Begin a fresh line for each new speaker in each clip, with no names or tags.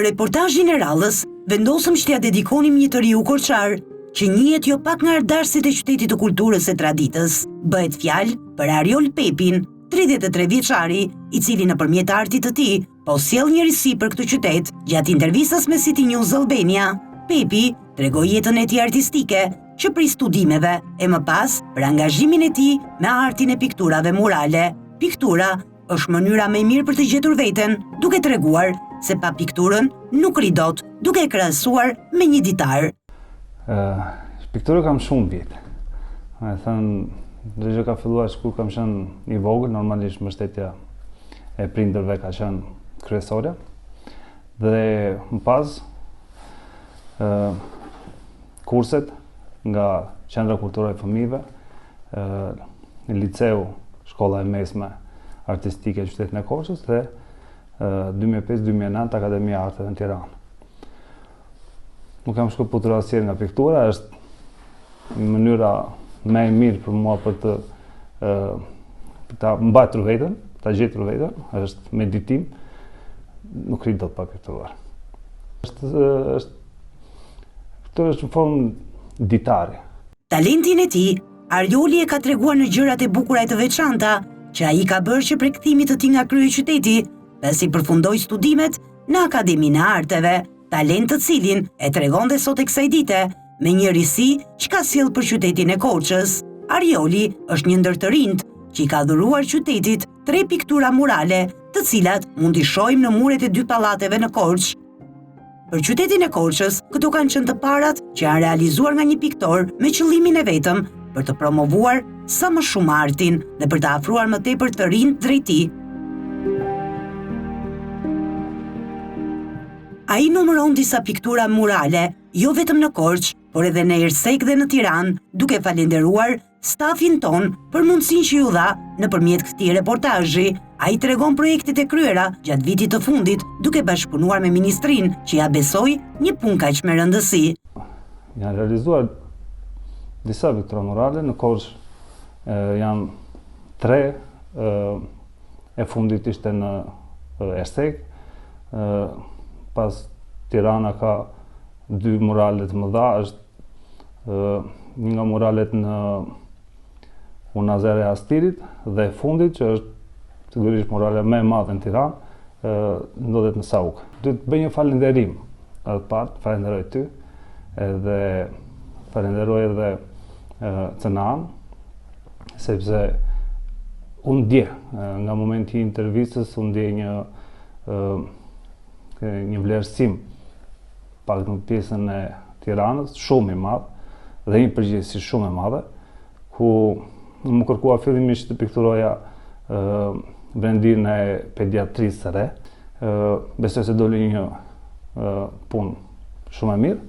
Reportazhin e radhës, vendosëm që t'ia dedikonim një të riu korçar, që njihet jo pak nga artdashësit e qytetit të kulturës e traditës. Bëhet fjalë për Ariol Pepin, 33 vjeçari, i cili nëpërmjet artit të tij po sjell një risi për këtë qytet. Gjatë intervistës me City News Albania, Pepi tregoi jetën e tij artistike, që prej studimeve e më pas për angazhimin e tij me artin e pikturave murale. Piktura është mënyra më e mirë për të gjetur veten, duke treguar se pa pikturën nuk rri dot, duke e krahasuar me një
ditar. Pikturë kam shumë vjet. Me thënë, çdo gjë ka filluar që kur kam qenë i vogël, normalisht mbështetja e prindërve ka qenë kryesore. Dhe më pas, kurset nga Qendra Kulturore e Fëmijëve, liceu, shkolla e mesme artistike e qytetit të Korçës dhe 2005-2009 Akademia e Arteve në Tiranë. Nuk jam shkëputur asnjëherë nga piktura, është mënyra më e mirë për mua për të për ta mbajtur veten, ta gjetur veten, është meditim, nuk rri dot pa pikturuar. Është është Këtë është në formë ditari.
Talentin e tij, Arioli e ka treguar në gjërat e bukura e të veçanta që ai ka bërë që prej kthimit të tij nga kryeqyteti, pasi përfundoi studimet në Akademinë e Arteve, talent të cilin e tregon dhe sot e kësaj dite me një risi që ka sjellë për qytetin e Korçës. Arioli është një ndër të rinjtë që i ka dhuruar qytetit tre piktura murale, të cilat mund t'i shohim në muret e dy pallateve në Korçë. Për qytetin e Korçës, këto kanë qenë të parat që janë realizuar nga një piktor me qëllimin e vetëm për të promovuar sa më shumë artin dhe për të afruar më tepër të rinjtë drejt tij. Ai numëron disa piktura murale, jo vetëm në Korçë, por edhe në Ersekë dhe në Tiranë, duke falenderuar stafin tonë për mundësinë që iu dha nëpërmjet këtij reportazhi. Ai tregon projektet e kryera gjatë vitit të fundit, duke bashkëpunuar me ministrinë që ia besoi një punë kaq me
rëndësi. Janë realizuar disa piktura murale, në Korçë janë tre, e fundit ishte në Ersekë, pas Tirana ka dy murale të mëdha, është një nga muralet në Unaza e Re e Astirit dhe e fundit që është sigurisht muralja më e madhe në Tiranë, ndodhet në Sauk. Do të bëj një falënderim, edhe të parë, falënderoj ty, edhe falënderoj edhe CNA-n, sepse unë dje, nga momenti i intervistës, unë dje një, një vlerësim pak në pjesën e Tiranës, shumë i madh dhe një përgjegjësi shumë e madhe, ku m'u kërkua fillimisht të pikturoja brendinë e pediatrisë së re. Besoj se doli një punë shumë e mirë,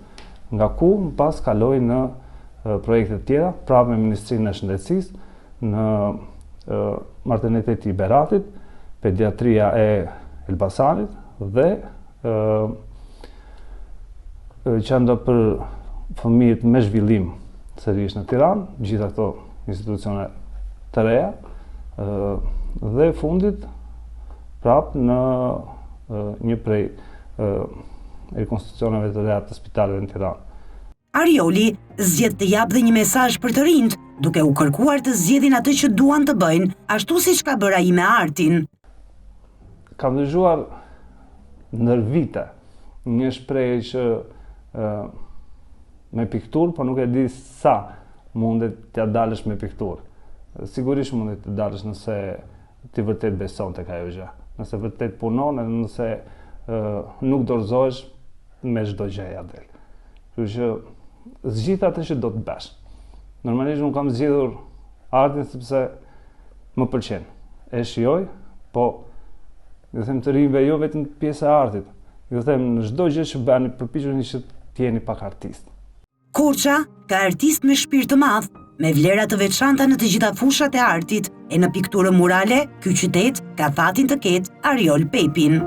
nga ku më pas kaloi në projekte të tjera, prapë me Ministrinë e Shëndetësisë, në materniteti i Beratit, pediatria e Elbasanit dhe qendra për fëmijët me zhvillim sërish në Tiranë, gjitha këto institucione të reja, dhe fundit prapë në një prej rekonstruksioneve të reja të spitaleve në Tiranë.
Arioli zgjedh të japë dhe një mesazh për të rinjtë, duke u kërkuar të zgjedhin atë që duan të bëjnë, ashtu siç ka bërë ai me artin.
Kam dëgjuar ndër vite një shprehje që ë me pikturë, po nuk e di sa mundet t'ia dalësh me pikturë. Sigurisht mundet të dalësh nëse ti vërtet beson tek ajo gjë. Nëse vërtet punon edhe nëse ë nuk dorëzohesh me çdo gjë ia del. Kështu që zgjidh atë që do të bësh. Normalisht unë kam zgjedhur artin sepse më pëlqen. E shijoj, po ju them të rinjve jo vetëm pjesa e artit. Ju them në çdo gjë që bëni, përpiquni që të jeni pak artist.
Korça ka artistë me shpirt të madh, me vlera të veçanta në të gjitha fushat e artit, e në pikturën murale, ky qytet ka fatin të ketë Ariol Pepin.